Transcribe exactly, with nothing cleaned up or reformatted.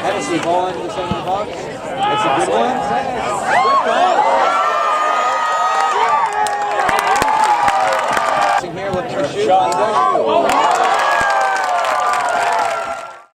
Hennessy ball into the centre of the box. That's a good one. Good ball. Here looking to shoot.